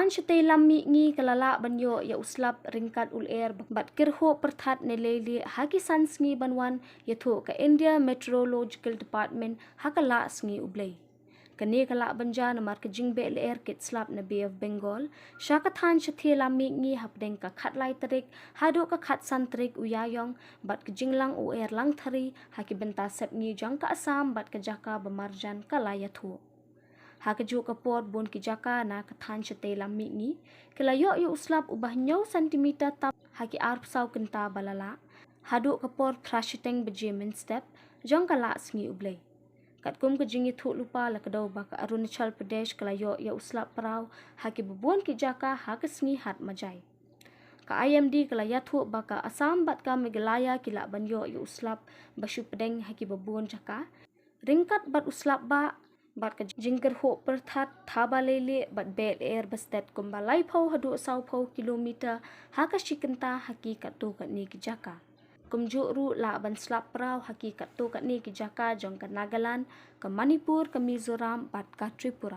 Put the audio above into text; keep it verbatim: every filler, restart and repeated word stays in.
Shatei lam mihngi ka la lah ban ïoh ïa u slap ryngkat u lyer bad kyrhuh pyrthat ne leilieh ha ki san sngi ban wan, ïathuh ka India Meteorological Department ha ka Lah Sngi U Blei. Kane ka lah ban jia namar ka jingbeh lyer kit slap na Bay of Bengal sha ka thaiñ shatei lam mihngi hapdeng ka khatlai tarik haduh ka khatsan tarik u Ïaïong, bad ka jinglang u er langthari ha ki bynta sepngi jong ka Assam bad ka jaka ba marjan ka la ïathuh. Ha kajuh ka por, bun ki jaka na ka thaiñ shatei lam mihngi ki la ïoh ïa u slap uba hynñiew centimeter tam ha ki arphew saw kynta ba la lah, haduh ka por phra shiteng baje mynstep jong ka Lah Sngi U Blei. Katkum ka jingïathuhlypa, la kdew ba ka Arunachal Pradesh ka la ïoh ïa u slap praw ha kiba bun ki jaka ha ka sngi Hat Majai. Ka I M D ka la ïathuh ba ka Assam bad ka Meghalaya ki lah ban ïoh ïa u slap ba shu pdeng ha kiba bun jaka, ryngkat bad u slap bah bad ka jingkyrhuh pyrthat, thaba leilieh bad beh lyer ba stet kumba laiphew haduh sawphew kilometer ha ka shi kynta ha ki katto katne ki jaka. Kumjuh ruh lah ban slap praw ha ki katto katne ki jaka jong ka Nagaland, ka Manipur, ka Mizoram bad ka Tripura.